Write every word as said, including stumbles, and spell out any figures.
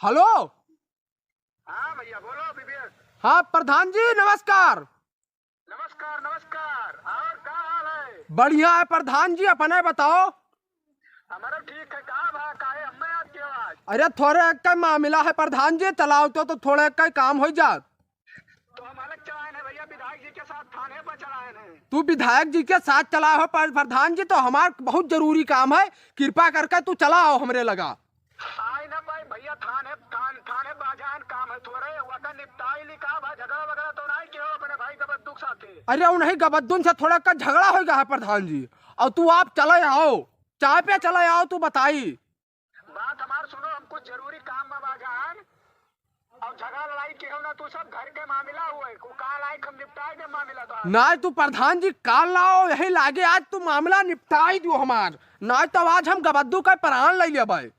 हेलो। हाँ भैया, बोलो बीबीएस। हाँ प्रधान जी, नमस्कार। नमस्कार, नमस्कार। और का हाल है? बढ़िया है प्रधान जी, अपने बताओ। हमारा ठीक है। का भा, काहे हमें याद किया आज? अरे थोड़े एक का मामला है प्रधान जी, चलाओ तो, तो थोड़े एक का काम हो जात। तो हम अलग चलाएन है भैया, विधायक जी के साथ थाने पर चलाएन है। तू विधायक जी के साथ चलाओ पर प्रधान जी, तो हमार बहुत जरूरी काम है, कृपा करके तू चलाओ हमरे लगा। आए ना पाए भैया, थाने, थान-, थाने बाजान काम है थोड़े, वका निपटाई ली का भा, झगड़ा वगड़ा तो नहीं किया अपने भाई गबद्दू के साथे? अरे उन्हीं गबद्दुन से थोड़ा का झगड़ा हो गया है प्रधान जी, और तू आप चले आओ, चाय पे चले आओ, तू बताई। बात हमार सुनो, हम कुछ जरूरी काम में बाजान, और झगड़ा लड़ाई के हो ना, तू सब घर के मामला हुए, को का लायक हम निपटाए दे मामला तो आज। ना तू प्रधान जी काल लाओ, यही लागे आज तू मामला निपटाई दियो हमार, ना तो आज हम गबद्दू का प्राण ले लेबै।